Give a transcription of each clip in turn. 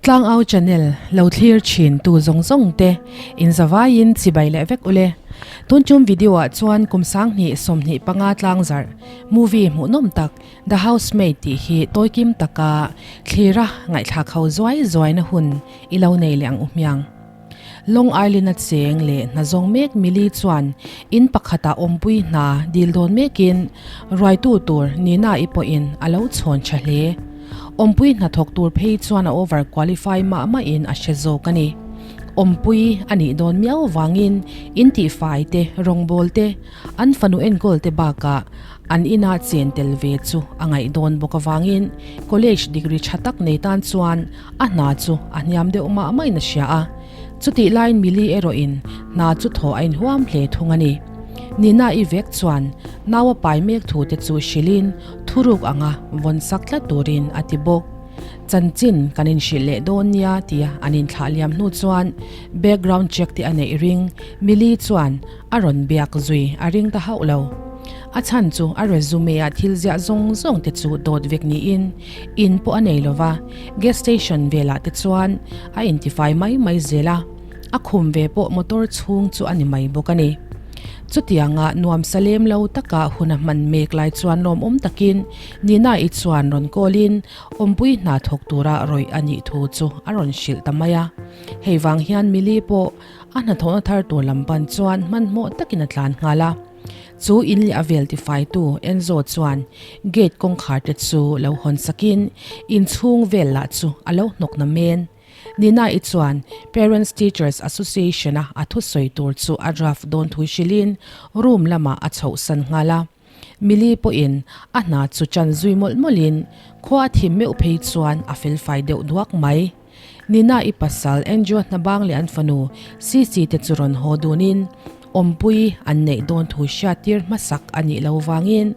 Tlangau channel lo thlir thin tu zawng zawng te in zavaiin chibai leh vek ule. Tun tum video ah chuan kum 2025 tlangzarh movie hmuhnawm tak The Housemaid tih hi tawikim taka thlira ngaihthlak ho zuai zuaina hun i lo nei leh ang u hmiang. Long Island-a cheng leh hna zawng mek Millie chuan in pakhatah awmpui hna dil dawn mekin ruaitu tur Nina-i pawhin a lo chhawn tha hle. Awmpui hna thawk tur phei chuan a over qualify mah mahin a hre zawk a ni. Awmpui a nih dawn miau vangin in tihfai te, rawngbawl te, an fanu enkawl te bakah an ina chen tel ve chu a ngaih dawn bawk avangin college degree tha tak nei tan chuan A hna chu a hniam deuh mah mahin a hria a, chutih laiin Millie erawhin hna chu thaw a inhuam hle thung a ni. Nina-i vek chuan nau a pai mek thu te chu hrilhin thuruk anga vawn sak tlat turin a ti bawk. Chanchin kan inhrilh leh dawn nia tia an inthlah liam hnu chuan background check te a neih ring Millie chuan a rawn biak zui a ring ta hauh lo. A chhan chu a resume ah thil ziah zawng zawng te chu dawt vek niin In pawh a nei lova, gas station velah te chuan a intifai mai mai zel a, a khum ve pawh motor chhung chu a ni mai bawk a ni. Chutianga nuam sa lem lo taka hun a hman mek lai chuan lawmawm takin Nina-i chuan rawn call-in awmpui hna thawk tura rawih a nih thu chu a rawn hrilh ta mai a. Hei vang hian Millie pawh a hnathawhna thar tur lam pan chuan hmanhmawh takin a tlan nghal a. Chu in leh a vel tifaitu Enzo chuan gate kawngkhar te chu lo hawn sakin inchhung vel lah chu a lo hnawk na men. Nina-i chuan Parents Teachers Association-a a thusawi tur chu a draft dawn thu hrilhin room lamah a chhohsan nghal a. Millie pawhin a hna chu chan zui mawlh mawlhin khua a thim meuh phei chuan a felfai deuh duak mai. Nina-i pasal Andrew hnabang leh an fanu Sisi te chu rawn haw dunin awmpui an neih dawn thu hriattir hmasak a nih lo vangin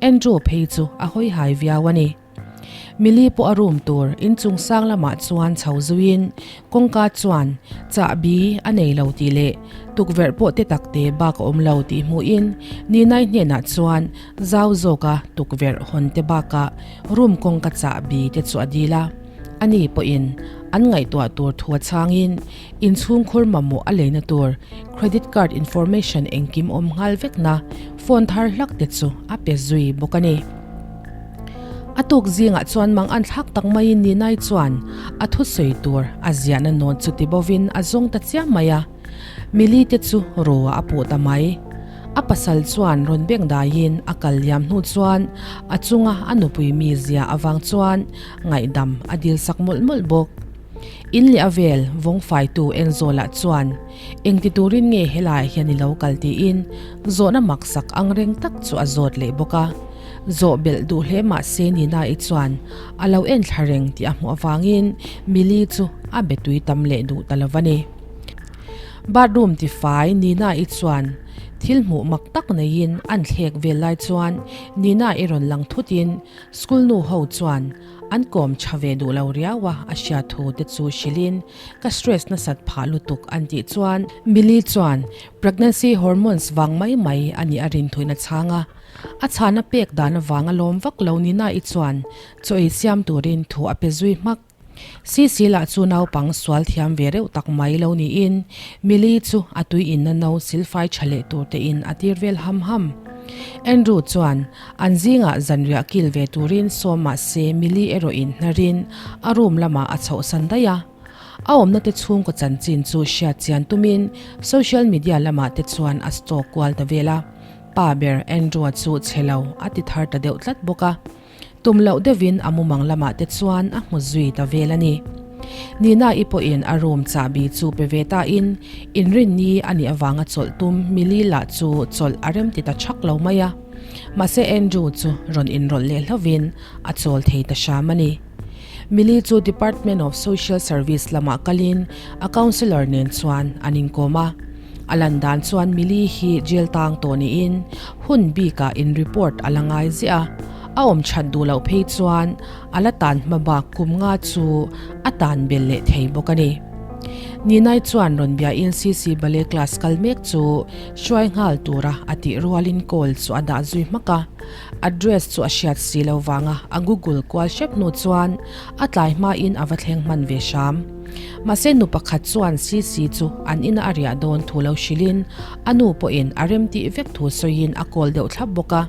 Andrew phei chu a hawi hai viau a ni. Millie pawh a room tur inchung sang lamah chuan chho zuiin kawngka chuan chahbi a nei lo tih leh tukverh pawh te tak te bak a awm lo tih hmuhin Nina-i hnenah chuan zau zawka tukverh hawn te bakah room kawngka chahbi te chu a dil a. Ani pawhin an ngaihtuah tur thu a chhangin inchhungkhur mamawh a leina tur credit card information engkim awm nghal vekna phone thar hlak te chu a pe zui bawk a ni. A tuk zingah chuan mang an thlak tak maiin Ninai chuan a thusawi tur a ziahna nawn chu ti bovin a zawng ta chiam mai a. Millie te chu ro ah a puh ta mai. A pasal chuan rawn beng daiin a kal liam hnu chuan a chunga a nupui mi zia avang chuan ngaihdam a dil sak mawlh mawlh bawk. In leh a vel vawng faitu Enzola chuan engti turin nge helaiah hian i lo kal tiin zawhna maksak angreng tak chu a zawt leh bawk a. Zawh belh duh hle mah se Nina-i chuan a lo en thla reng tih a hmuh avangin Millie chu a be tui tam leh duh ta lo va ni. Bathroom tifai Nina-i chuan thil hmuh mak tak neiin an thlek vel lai chuan Nina-i rawn lang thutin school nu ho chuan an kawm tha ve duh lo riau a, a hriat thu te chu hrilhin ka stress nasat phah lutuk an tih chuan Millie chuan pregnancy hormones vang mai mai a nih a rin thuin a chhang a, a chhana pek dan avang a lawm vak lo Nina-i chuan chaw ei siam turin thu a pe zui hmak. Sisi lah chu naupang sual thiam ve reuh tak mai lo niin Millie chu a tui inna no silfai tha leh tur te in a tir vel ham ham. Andrew chuan an zingah zanriah kil ve turin sawm mah se Millie erawh in hnarin a room lamah a chhohsan daih a. A awmna te chhungkaw chanchin chu hriat chian tumin social media lamah te chuan a stalk kual ta vel a. Pa ber Andrew-a chu chhe lo a ti thar ta deuh tlat bawk a. Tum loh deuhin a mumang lamah te chuan a hmu zui ta vel a ni. Nina-i pawhin a room chahbi chu pe ve tain inrinni a nih avanga chawlh tum Millie lah chu chawlh a remti ta chhak lo mai a. Mahse Andrew chu rawn inrawlh leh hlauhin a chawl thei ta hram a ni. Millie chu Department of Social Service lamah kalin a counsellor nen chuan an inkawm a. A lan dan chuan Millie hi jail tang tawh niin hun bikah in report a la ngai ziah a, a awm that duh loh phei chuan a la tan hma bak kum nga chu a tan bel leh thei bawk a ni. Ninai chuan rawn biain CC Ballet class kal mek chu hruai nghal tura a tih rualin call chu a dah zui hmak a. Address chu a hriat si lo vanga a google kual hrep hnu chuan a tlai hmain a va thleng hman ve hram. Mahse nu pakhat chuan CC chu an ina a riah dawn thu lo hrilhin a nu pawhin a remtih vek thu sawiin a call deuh thlap bawk a.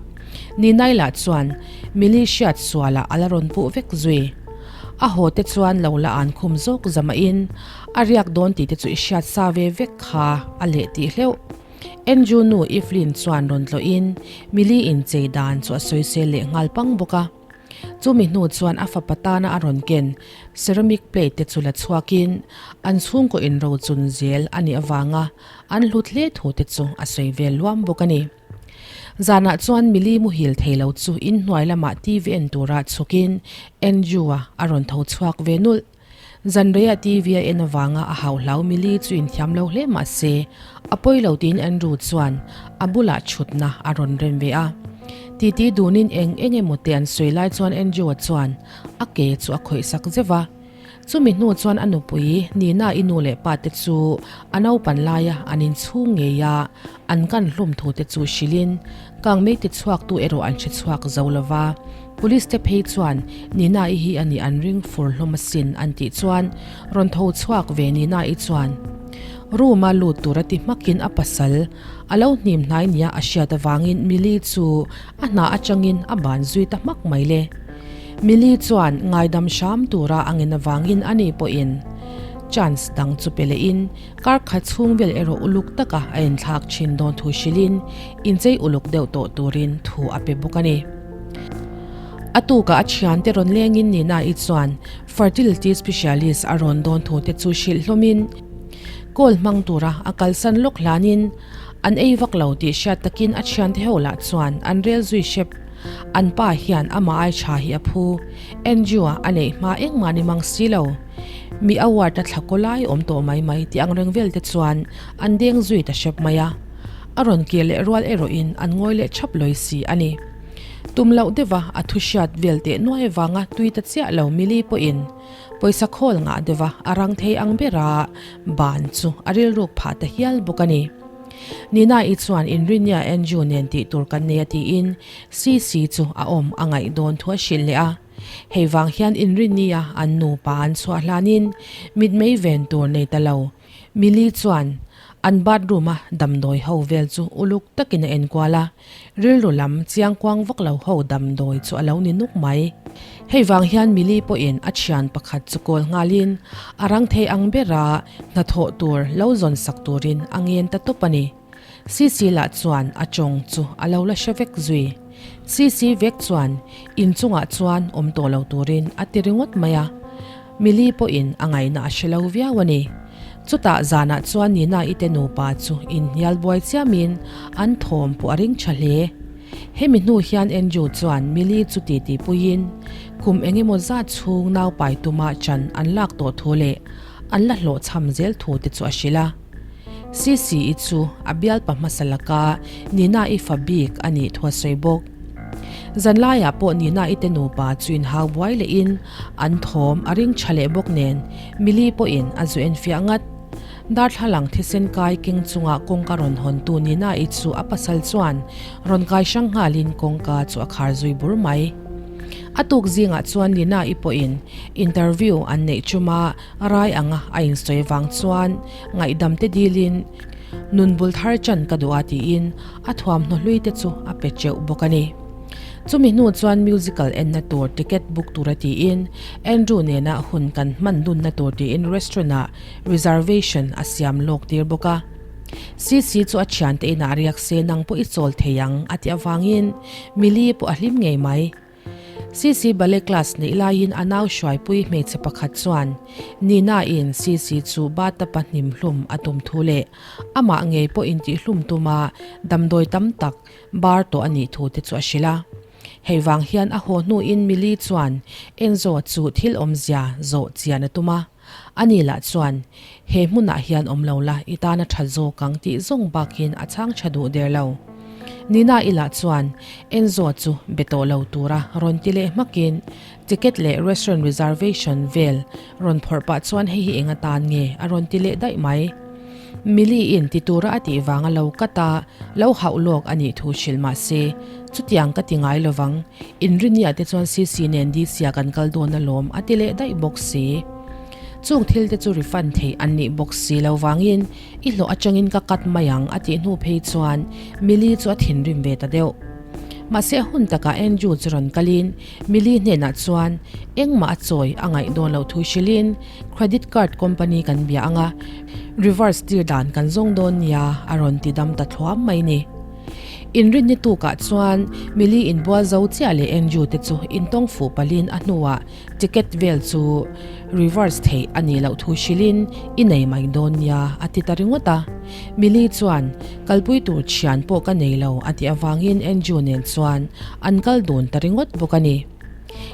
Ninai lah chuan Millie hriat sualah a la rawn puh vek zui. A haw te chuan lo la an khum zawk zamahin a riak dawn tih te chu i hriat sa ve vek kha a leh tih hleuh. Andrew nu Evelyn chuan rawn tlawhin Millie inchei dan chu a sawisel leh nghal pang bawk a. Chumi hnu chuan a fapa tana a rawn ken ceramic plate te chu la chhuakin an chhungkaw inrochun zel a nih avanga an hlut hle thu te chu a sawi vel luam bawk a ni. Zanah chuan Millie muhil thei lo chu inhnuai lamah TV en tura chhukin Andrew-a a rawn tho chhuak ve nulh. Zanreiah TV a en avanga a hauhlau Millie chu inthiam lo hle mah se, a pawi lo tiin Andrew chuan a bulah chhutna a rawn rem ve a. Titi dunin eng eng emaw te an sawi lai chuan Andrew-a chuan a ke chu a khawih sak zeuh a. Chumi hnu chuan a nupui Nina-i nu leh pa te chu a naupan laia an inchhung ngei a, an kan hlum thu te chu hrilhin kangmei ti chhuaktu erawh an hre chhuak zo lo va. Police te phei chuan Nina-i hi a nih an ring fur hlawm asin an tih chuan rawn tho chhuak ve Nina-i chuan room a lut tur a ti hmakin a pasal a lo hnim hnai nia a hriat avangin Millie chu a hna atangin a ban zui ta hmak mai le. Millie chuan ngaidam hram tura a ngen avangin ani pawhin chance dang chu pe lehin kar khat chhung vel erawh uluk taka a inthlak thin dawn thu hrilhin inchei uluk deuh tawh turin thu a pe bawk a ni. A tukah a thiante rawn lengin Nina-i chuan fertility specialist a rawn dawn thu te chu hrilh hlawmin call hmang tura a kalsan lawk hlanin an ei vak lo tih hriat takin a thiante ho lah chuan an rel zui hrep. An pa hian amah ai tha hi a phu. Andrew-a a neih hma engmah ni mang si lo. Mi award a thla kaw lai awm tawh mai mai tih ang reng vel te chuan an deng zui ta hrep mai a. A rawn kir leh rual erawhin an ngawi leh thap lawi si a ni. Tum loh deuha a thu hriat vel teh nuai vanga tui ta chiah lo Millie pawhin pawisa khawl ngah deuha a rang thei ang bera ban chu a rilruk phah ta hial bawk a ni. Nina-i chuan Inrinia Andrew nen tih tur kan nei a tiin Cissy chu a awm a ngaih dawn thu a hrilh leh a. Hei vang hian Inrinia an nupa an chhuah hlanin mitmei ven tur nei ta lo. Millie chuan an bathroom-a damdawi ho vel chu uluk takin a enkual a, rilru lam chiangkuang vak lo ho damdawi chu a lo ni nuk mai. Hei vang hian Millie pawhin a thian pakhat chu kawl nghalin a rang thei ang bera hnathawh tur lo zawn sak turin a ngen ta tawp a ni. Sisi lah chuan a tawng chu a lo la hre vek zui. Sisi vek chuan inchungah chuan awm tawh lo turin a ti ringawt mai a. Millie pawhin a ngaihna a hre lo viau a ni. Chutah zanah chuan Nina-i te nupa chu inhnial buai chiamin an thawm pawh a ring tha hle. Hemi hnu hian Andrew chuan Millie chu titi puiin kum eng emaw zat chhung naupai tuma chan an lak tawh thu leh an la hlawhchham zel thu te chu a hrilh a. Sisi-i chu a bialpa hmasa laka Nina-i fa bik a nih thu a sawi bawk. Zanlaiah pawh Nina-i te nupa chu inhau buai lehin an thawm a ring tha leh bawk nen Millie pawhin a zu enfiah ngat. Darthlalang thisen kai keng chunga kawngka rawn hawntu Nina-i chu a pasal chuan rawn kai hrang nghalin kawngka chu a khar zui bur mai. A tuk zingah chuan Nina-i pawhin interview an neih chuma rai anga a insawi vang chuan ngaihdam te dilin nun bul thar chan ka duh a tiin a thuamhnaw hlui te chu a pe teuh bawk a ni. Chumi hnu chuan musical enna tur ticket book tura tiin Andrew nena hun kan hman dunna tur tiin restaurant ah reservation a siam lawk tir bawk a. Sisi chu a thiante inah riak se nang pawh i chawl thei ang a tih avangin Millie pawh a hlim ngei mai. Sisi ballet class neih laiin a nau hruaipui hmeichhe pakhat chuan Nina-in Sisi chu bathtub-a hnim hlum a tum thu leh amah ngei pawh intihhlum tuma damdawi tam tak bar tawh a nih thu te chu a hrilh a. Hei vang hian a haw hnuin Millie chuan Enzo chu thil awmzia zawh chian a tum a. Ani lah chuan, He hmunah hian awm lo la, i tan a tha zawk ang tih zawng bakin a chhang tha duh der lo. Nina i lah chuan Enzo chu be tawh lo tura rawn ti leh hmakin ticket leh restaurant reservation vel rawn phawrh pah chuan hei hi eng atan nge a rawn ti leh daih mai. Millie in ti tura a tih vanga lo cut a, lo hauh lawk a nih thu hrilh mah se, chutiang ka ti ngai lovang, Inrinia te chuan CC nen DC ah kan kal dawn alawm a ti leh daih bawk si. Chung thil te chu refund theih an nih bawk si lo vangin i hlawh atangin ka cut mai ang a tih hnu phei chuan Millie chu a thinrim ve ta deuh. Mahse a hun takah Andrew chu rawn kalin Millie hnenah chuan engmah a chawi a ngaih dawn loh thu hrilhin credit card company kan bia ang a, reverse tir dan kan zawng dawn nia a rawn ti dam ta thluam mai ni. Inrinni tukah chuan Millie inbual zo chiah leh Andrew te chu intawng fuh palin a hnuah Ticket vel chu reverse theih a nih loh thu hrilhin i nei mai dawn nia a ti ta ringawt a. Millie chuan kalpui tur thian pawh ka nei lo a tih avangin Andrew nen chuan an kal dun ta ringawt bawk a ni.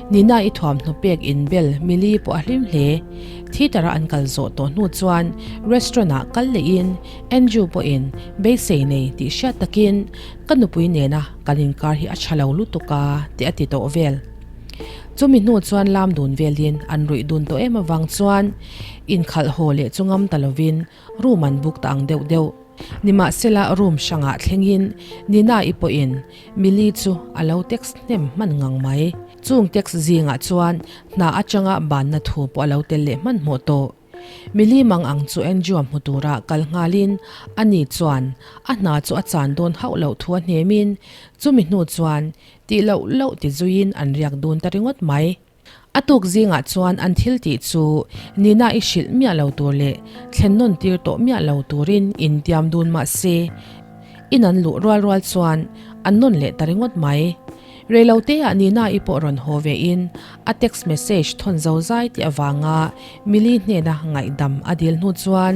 Nina i thuamhnaw pek inbel Millie pawh a hlim hle. Theatre a an kal zawh tawh hnu chuan restaurant ah kal lehin Andrew pawhin beisei nei tih hriat takin ka nupui nena kan inkar hi a tha lo lutuk a tih a ti tawh vel. Chumi hnu chuan lam dun velin an ruih dun tawh em avang chuan inkhalh haw leh chu ngam ta lovin room an book ta ang deuh deuh. Nimahsela room hrangah thlengin Nina-i pawhin Millie chu a lo text hnem hman ngang mai. Chung text zingah chuan hna atanga banna thu pawh a lo tel leh hmanhmawh tawh. Millie mang ang chu Andrew-a hmu tura kal nghalin ani chuan a hna chu a chan dawn hauh loh thu a hnemin chumi hnu chuan Tih loh loh ti zuiin an riak dun ta ringawt mai. A tuk zingah chuan an thil tih chu Nina i hrilh miah lo tur leh thlen nawn tir tawh miah lo turin intiam dun mah se, in an luh rual rual chuan an nawn leh ta ringawt mai. Reiloteah Nina i pawh rawn haw vein a text message thawn zo zai tih avanga Millie hnena ngaihdam a dil hnu chuan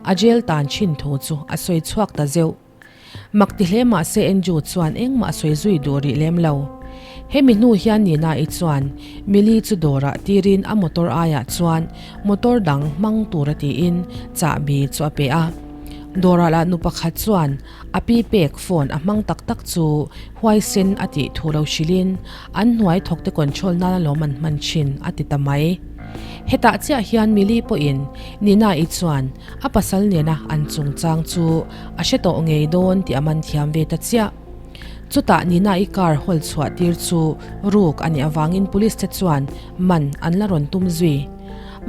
a jail tan thin thu chu a sawi chhuak ta zeuh. Mak ti hle mah se Andrew chuan engmah sawi zui duh rih lem lo. Hemi hnu hian Nina-i chuan Millie chu dawrah tirin a motor aiah chuan motor dang hmang tura tiin chahbi chu a pe a. Dawrah lah nu pakhat chuan a pi pek phone a hmang tak tak chu huaisen a tih thu lo hrilhin an hnuai thawkte control nan alawm an hman thin a ti ta mai. Hetah chiah hian Millie pawhin Nina-i chuan A pasal nena an chungchang chu a hre tawh ngei dawn tih a man thiam ve ta chiah. Chutah Nina-i car hawl chhuah tir chu ruk a nih avangin police te chuan man an la rawn tum zui.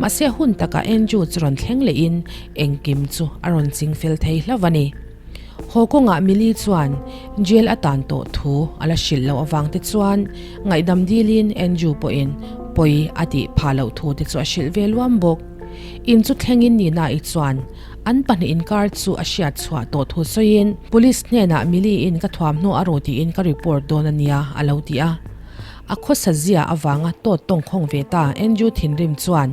Mahse hun takah Andrew chu rawn thleng lehin engkim chu a rawn ching fel thei hlauh a ni. Haw kawngah Millie chuan jail a tan tawh thu a la hrilh loh avang te chuan ngaihdam dilin Andrew pawhin pawi a tih phah loh thu te chu a hrilh ve luam bawk. In chu thlengin Nina-i chuan an pahnih inkar chu a hriat chhuah tawh thu sawiin Police hnenah Millie-in ka thuamhnaw a ru tiin ka report dawn a nia a lo ti a. A khawsa zia avanga tawt tawngkhawng ve ta Andrew thinrim chuan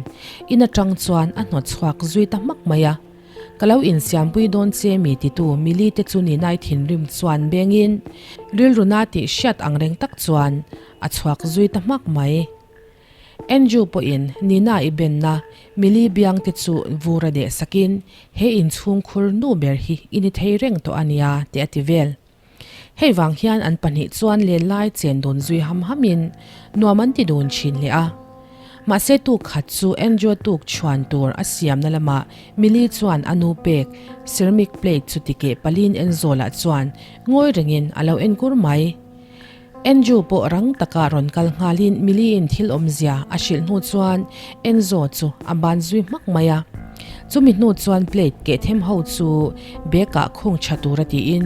in atang chuan a hnawt chhuak zui ta hmak mai a. Ka lo insiampui dawn che mi titu Millie te chu Nina-i thinrim chuan bengin rilru na tih hriat angreng tak chuan a chhuak zui ta hmak mai. Andrew pawhin Nina i benna Millie biang te chu vur a deh sakin he inchhung khur nu ber hi i ni thei reng tawh a nia tih a ti vel. Hei vang hian an pahnih chuan len lai chen dun zui ham hamin nuam an ti dun thin hle a. Mahse tuk khat chu Andrew tuk chhuan tur a siamna lamah Millie chuan a nu pek ceramic plate chu tikeh palin Enzola chuan ngawi rengin a lo enkur mai. Andrew pawh rang taka rawn kal nghalin Millie-in thil awmzia a hrilh hnu chuan Enzo chu a ban zui hmak mai a. Chumi hnu chuan plate keh them ho chu bag-ah khung tha tura tiin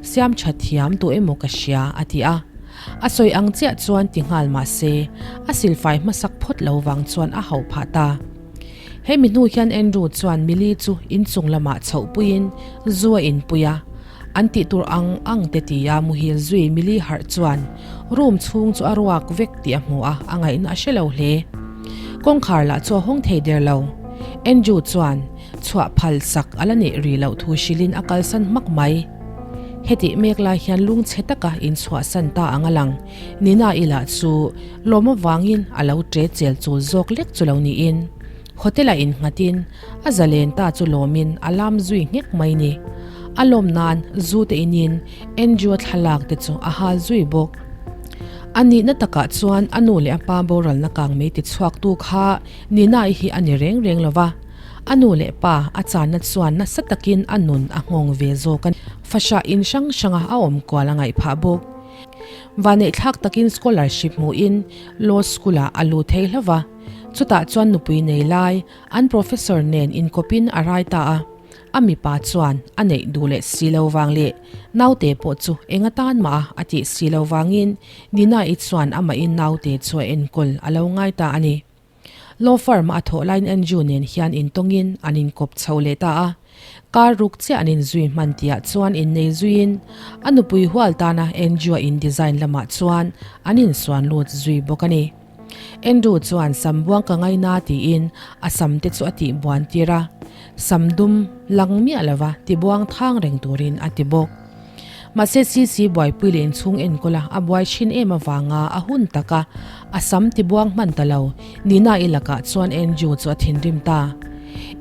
siam tha thiam tu emaw ka hria a ti a. A sawi ang chiah chuan ti nghal mah se a silfai hmasak phawt lo vang chuan a hauh phah ta. Hemi hnu hian Andrew chuan Millie chu inchung lamah chhoh puiin zu a inpui a. An tih tur ang ang te ti a muhil zui Millie harh chuan room chhung chu a ruak vek tih a hmu a, a ngaihna a hre lo hle. Kawngkhar lah chu a hawng thei der lo. Andrew chuan chhuah phal sak a la neih rih loh thu hrilhin a kalsan hmak mai. Hetih mek lai hian lungchhe taka inchhuahsan ta ang a lang. Nina-i lah chu lawm avangin a lo ṭe chel chul zawk lek chu lo niin Hotel-ah innghatin a zalen ta chu lawmin a lam zui nghek mai ni. A lawm nan zu te inin Andrew-a thlalak te chu a hal zui bawk. A nihna takah chuan a nu leh a pa boralna kang mei tichhuaktu kha Nina-i hi a ni reng reng lo va, a nu leh pa a channa chuan nasa takin a nun a nghawng ve zawk a ni. Fahrah in hrang hranga a awm kual a ngaih phah bawk. Vaneihthlak takin scholarship hmuhin law school-ah a lut thei hlauh va, chutah chuan nupui nei lai an professor nen inkawpin a rai ta a. A mipa chuan a neih duh leh si lo vang leh naute pawh chu eng atan mah a tih si lo vangin Nina-i chuan amahin naute chu a enkawl a lo ngai ta a ni. Law firm a thawh laiin Andrew nen hian intawngin an inkawp chho leh ta a. Car ruk chiah an inzui hman tihah chuan innei zuiin a nupui hual tana Andrew-a in design lamah chuan an insuan lut zui bawk a ni. Andrew chuan sam buang ka ngaina tiin a sam te chu a tih buan tir a, sam dum lang miah lova tibuang thang reng turin a ti bawk. Mahse CC buaipui leh inchhung enkawl a a buai thin em avanga a hun taka a sam tibuang hman ta lo Nina-i lakah chuan Andrew chu a thinrim ta.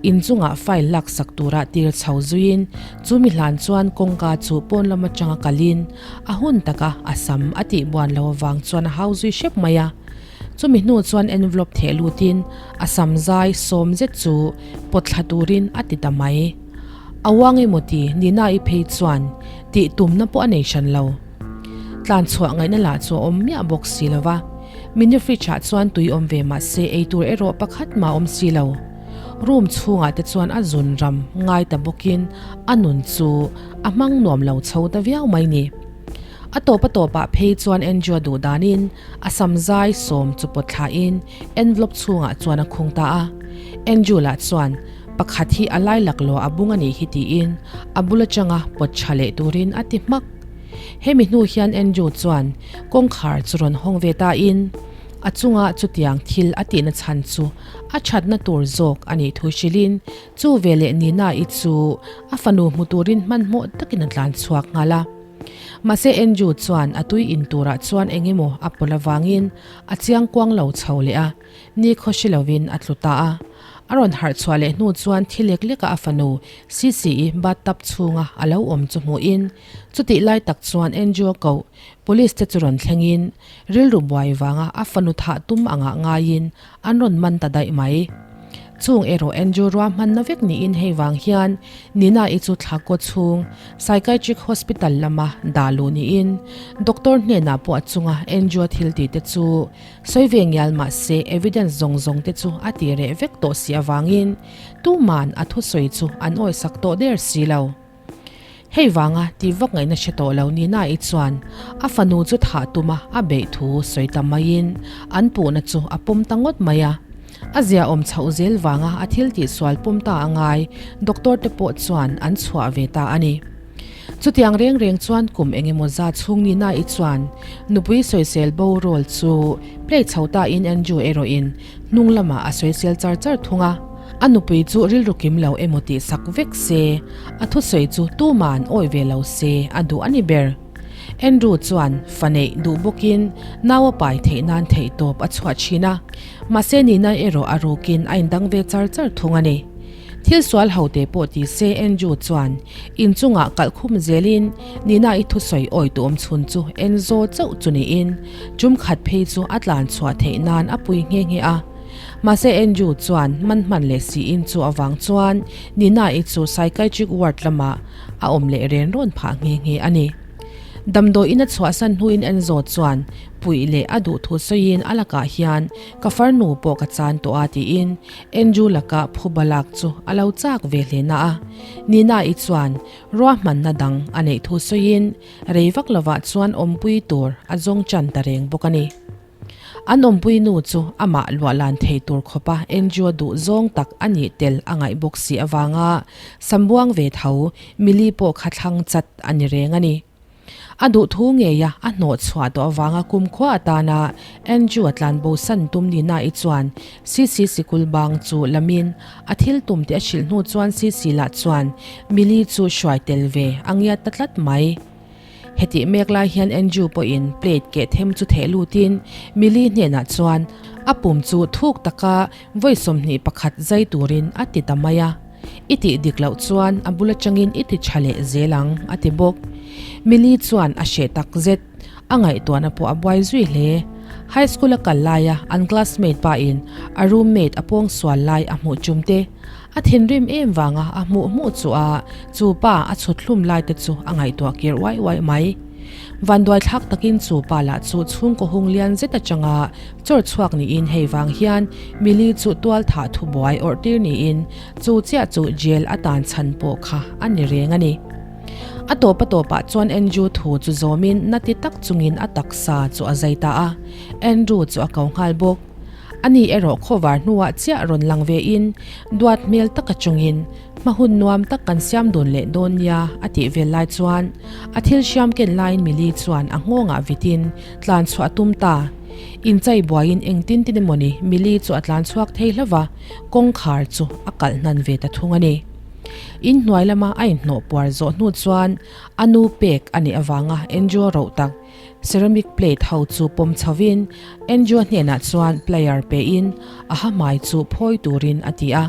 Inchungah file laksak tura tir chho zuiin chumi hlan chuan kawngka chu pawn lam atanga kalin a hun taka a sam a tih buan lo avang chuan a hau zui hrep mai a. Chumi hnu chuan envelope theh lutin a sam zai sawm zet chu pawt thla turin a ti ta mai. A uang emaw ti Nina-i phei chuan tih tumna pawh a nei hran lo. Tlan chhuah ngaihna lah chu a awm miah bawk si lo va. Mini fridge ah chuan tui awm ve mah se ei tur erawh pakhat mah awm si lo. Room chhungah te chuan a zun ram ngai ta bawkin a nun chu a hmang nuam lo chho ta viau mai ni. A tawp a tawpah phei chuan Andrew-a duh danin a sam zai sawm chu pawt thlain envelope chhungah chuan a khung ta a. Andrew lah chuan pakhat hi a lai laklawh a bung a nih hi tiin a bul atanga pawt tha leh turin a ti hmak. Hemi hnu hian Andrew chuan kawngkhar chu rawn hawng ve tain a chunga chutiang thil a tihna chhan chu a thatna tur zawk a nih thu hrilhin chu veleh Nina-i chu a fanu hmu turin hmanhmawh takin a tlan chhuak nghal a. Mahse Andrew chuan a tui in turah chuan eng emaw a pawlh avangin a chiang kuang lo chho leh a, ni khaw hre lovin a tlu ta a. A rawn harh chhuah leh hnu chuan thi lek leka a fanu Sisi-i bathtub chhunga a lo awm chu hmuhin chutih lai tak chuan Andrew-a koh police te chu rawn thlengin rilru buai vanga a fanu thah tum angah ngaiin an rawn man ta daih mai. Chung erawh Andrew ruahmanna vek niin hei vang hian Nina-i chu thla kaw chhung Psychiatric Hospital lama dah luh niin doctor hnenah pawh a chunga Andrew-a thil tih te chu Sawi ve ngial mah se evidence zawng zawng te chu a ti reh vek tawh si avangin tuman a thusawi chu an awisak tawh der si lo. Hei vanga ti vak ngaihna hre tawh lo Nina-i chuan a fanu chu thah tuma a beih thu sawi ta maiin an puhna chu a pawm ta ngawt mai a. A ziaawm chhoh zel vanga a thil tihsual pawm ta a ngai doctor te pawh chuan an chhuah ve ta a ni. Chutiang reng reng chuan kum eng emaw zat chhung Nina-i chuan nupui sawisel bo role chu play chho ta in Andrew erawh in hnung lamah a sawisel char char thung a. A nupui chu rilru kim lo emaw tih sak vek se, a thusawi chu tuman awih ve lo se a duh a ni ber. Andrew chuan fa neih duh bawkin nau a pai theih nan theihtawp a chhuah thin a, mahse Nina-i erawh a rukin a indang ve char char thung a ni. Thil sual ho te pawh ti se Andrew chuan inchungah kalh khum zelin Nina-i thusawi awi tu awm chhun chu Enzo chauh chu niin tum khat phei chu a tlan chhuah theih nan a pui nghe nghe a. Mahse Andrew chuan man hman leh siin chu avang chuan Nina-i chu psychiatric ward lamah a awm leh ren rawn phah nghe nghe a ni. Damdawiin a chhuahsan hnuin Enzo chuan puih leh a duh thu sawiin a lakah hian ka farnu pawh ka chan tawh a tiin Andrew laka phuba lak chu a lo chak ve hle na a, Nina-i chuan ruahmanna dang a neih thu sawiin rei vak lovah chuan awmpui tur a zawng chan ta reng bawk a ni. An awmpui nu chu amah luah lan thei tur khawpa Andrew-a duh zawng tak a nih tel a ngaih bawk si avanga sambuang ve tho Millie pawh kha thlang chat a ni reng a ni. A duh thu ngeia a hnawh chhuah tawh avanga kumkhua atana Andrew a tlanbo san tum Nina-i chuan Sisi sikul bang chu lamin a thil tum tih a hrilh hnu chuan Sisi lah chuan Millie chu hruai tel ve a ngiat ta tlat mai. Hetih mek lai hian Andrew pawhin plate keh them chu theh lutin Millie hnenah chuan a pum chu thuk taka vawi 21 zai turin a ti ta mai a. I tih dik loh chuan a bul atangin i ti tha leh zel ang, a ti bawk. Millie chuan a hreh tak zet. A ngaihtuahna pawh a buai zui hle. High school a kal laia an classmate pa in a roommate a pawngsual lai a hmuh chum te, a thinrim em vanga a hmuh hmuh chu a chu pa a chhut hlum lai te chu a ngaihtuah kir uai uai mai. Vanduai thlak takin chu pa lah chu chhungkaw hung lian zet atanga chawr chhuak niin hei vang hian Millie chu tual thah thubuai awrh tir niin chu chiah chu jail a tan chhan pawh kha a ni reng a ni. A tawp a tawpah chuan Andrew thu chu zawmin na ti tak chungin a taksa chu a zai ta a, Andrew chu a ko nghal bawk. Ani erawh khawvar hnuah chiah rawn lang vein duat hmel taka chungin hma hun nuam tak kan siam dun leh dawn nia a tih vel lai chuan a thil hriam ken laiin Millie chuan a nghawngah vitin tlan chhuah a tum ta. Inchai buaiin engtin tin emawni Millie chu a tlan chhuak thei hlauh a, kawngkhar chu a kalh hnan ve ta thung a ni. In hnuai lama a inhnawh puar zawh hnu chuan a nu pek a nih avanga Andrew roh tak ceramic plate ho chu pawm chhovin Andrew hnenah chuan plier pein a ha hmai chu phawi turin a ti a.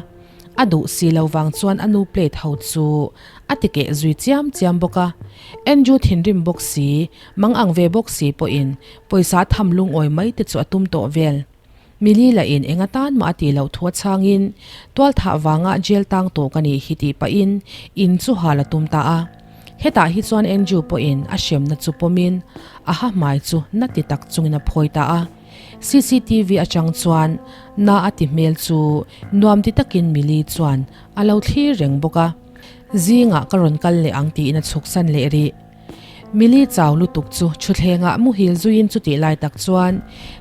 A duh si lo vang chuan a nu plate ho chu a ti keh zui chiam chiam bawk a. Andrew thinrim bawk si, mang ang ve bawk si pawhin pawisa tham lungawi mai te chu a tum tawh vel. Millie lahin eng atan mah a tih loh thu a chhangin, Tualthah vanga jail tang tawh ka nih hi tih pahin in chu hal a tum ta a. Hetah hi chuan Andrew pawhin a hremna chu pawmin a ha hmai chu na ti tak chungin a phawi ta a. Cctv atang chuan na a ti hmel chu nuam ti takin Millie chuan a lo thlir reng bawk a. Zingah ka rawn kal leh ang tiin a chhuksan leh rih. Millie chau lutuk chu thutthlengah muhil zuiin chutih lai tak chuan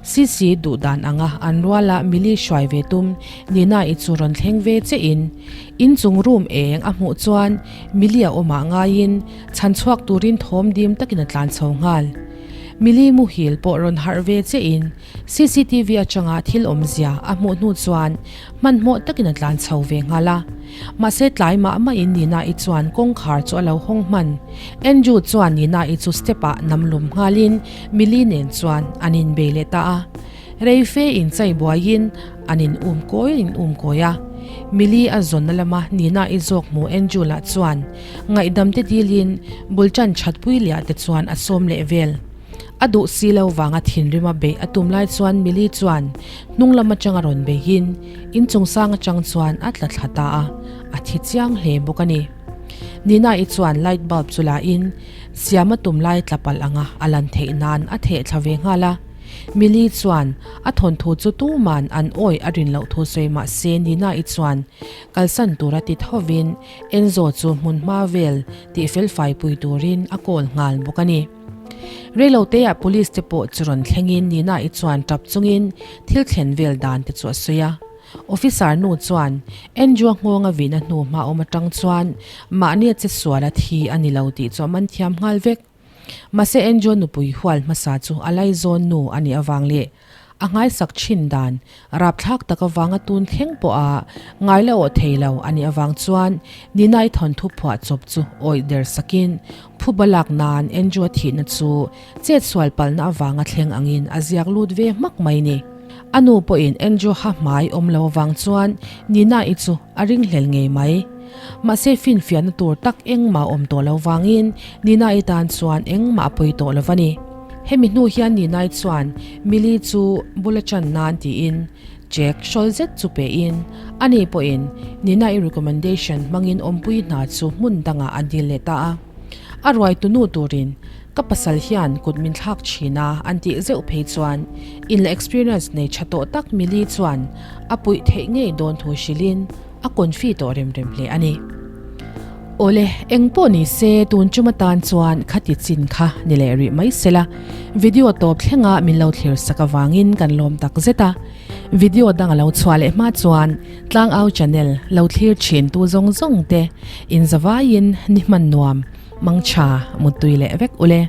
Sisi duh dan anga an ruala Millie hruai ve tum Nina-i chu rawn thleng ve che in inchung room eng a hmuh chuan Millie a awmah ngaiin chhan chhuak turin thawm dim takin a tlan chho nghal. Millie muhil pawh rawn harh ve che in Cctv atanga thil awmzia a hmuh hnu chuan hmanhmawh takin a tlan chho ve nghal a. Mahse tlai mah mahin Nina-i chuan kawngkhar chu a lo hawng hman. Andrew chuan Nina-i chu step-ah nam lum nghalin Millie nen chuan an inbei leh ta a. Rei fe inchai buaiin an in um kawi in um kawi a. Millie a zawnna lama Nina-i zawk hmu Andrew lah chuan ngaihdam te dilin bul tan thatpui liah te chuan a sawm leh vel. A duh si lo vanga thinrima beih a tum lai chuan Millie chuan hnung lam atanga rawn beihin inchung sang atang chuan a tla thla ta a, a thi chiang hle bawk a ni. Nina-i chuan light bulb chu la in siam a tum lai tla palh anga a lan theih nan a theh thla ve nghal a. Millie chuan a thawnthu chu tuman an awih a rin loh thu sawi mah se Nina-i chuan kalsan tura ti thovin Enzo chu hmun hma vel tih felfai pui turin a call nghal bawk a ni. Reiloteah police te pawh chu rawn thlengin Nina-i chuan tap chungin thil thlen vel dan te chu a sawi a. Officer nu chuan Andrew-a nghawnga vihna hnu hma awm atang chuan mahnia che suala thi a ni lo tih chu a man thiam nghal vek. Mahse Andrew nupui hual hmasa chu a laizawn nu a nih avang leh A nghaisak thin dan rapthlak tak avanga tun thleng pawha ngai la awh thei lo a nih avang chuan Ninai thawnthu phuah chawp chu awih der sakin phuba lak nan Andrew-a thihna chu chetsual palna avanga thleng angin a ziak lut ve hmak mai ni. A nu pawhin Andrew ha hmai awm lo avang chuan Nina-i chu a ringhlel ngei mai. Mahse finfiahna tur tak engmah awm tawh lo vangin Nina-i tan chuan engmah a pawi tawh lo va ni. Hemi hnu hian Ninai chuan Millie chu bula chan nan tiin check hrawl zet chu pein ani pawhin Ninai recommendation hmangin awmpui hna chu hmun dangah a dil leh ta a. A ruaitu nu turin ka pasal hian kut min thlak thin a an tih zeuh phei chuan in la experience nei tha tawh tak Millie chuan a puih theih ngei dawn thu hrilhin a confi tawh rem rem hle a ni. Awle, eng pawh ni se tun chum atan chuan khati chin kha ni leh rih mai sela, video tawp thlenga min lo thlir sak avangin kan lawm tak zet a. Video dang a lo chhuah leh hma chuan Tlangau channel lo thlir thin tu zawng zawng te inzavaiin ni hman nuam, mangtha, muttui leh vek ule.